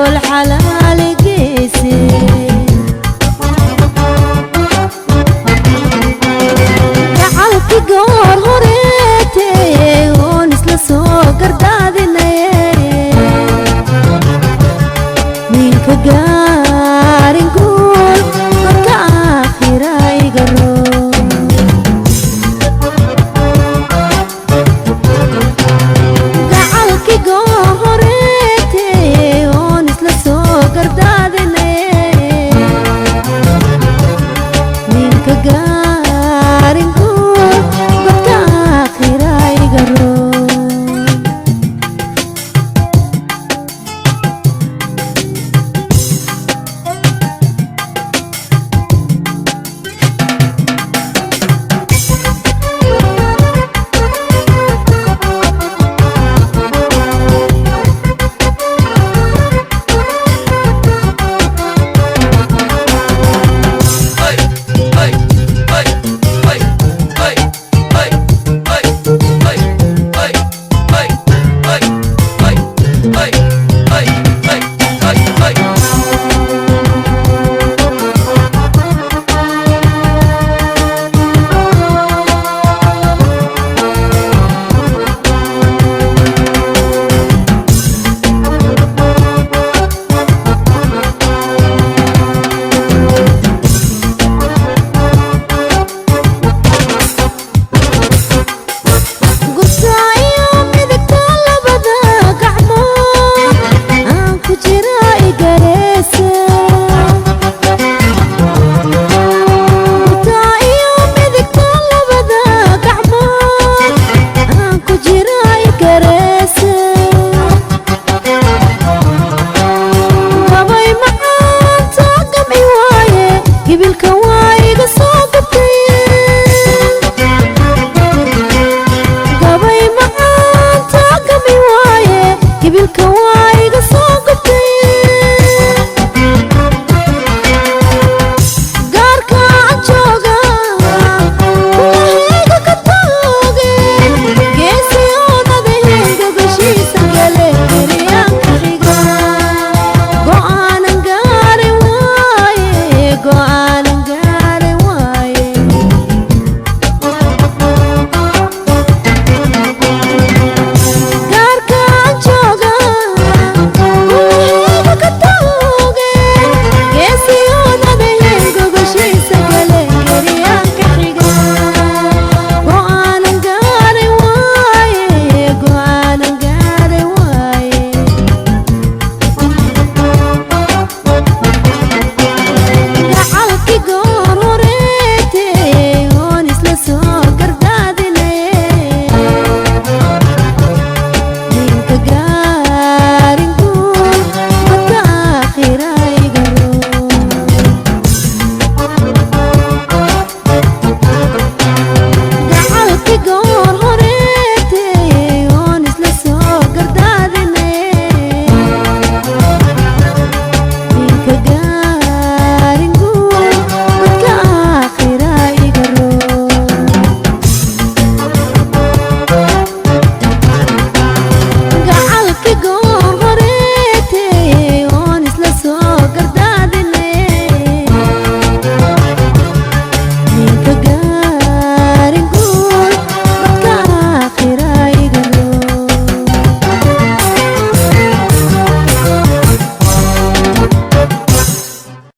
Golol xalaaligiisi gacalki goor horeete oon isla soo gardaadinaye ninka gaarin guul godka aakhira iga roo. Gacalki goor horeete oon isla soo gardaadinaye ninka gaarin guul godka aakhira iga roo. Gurtaayo midigta labada gacmood aan ku jira igareysa. Gurtaayo midigta labada gacmood aan ku jira igareysa. Gabay macaanta gamci waaye gibilka waa iga soo gubtay. Gabay macaanta gami waaye gibilka waa iga soo gubtay.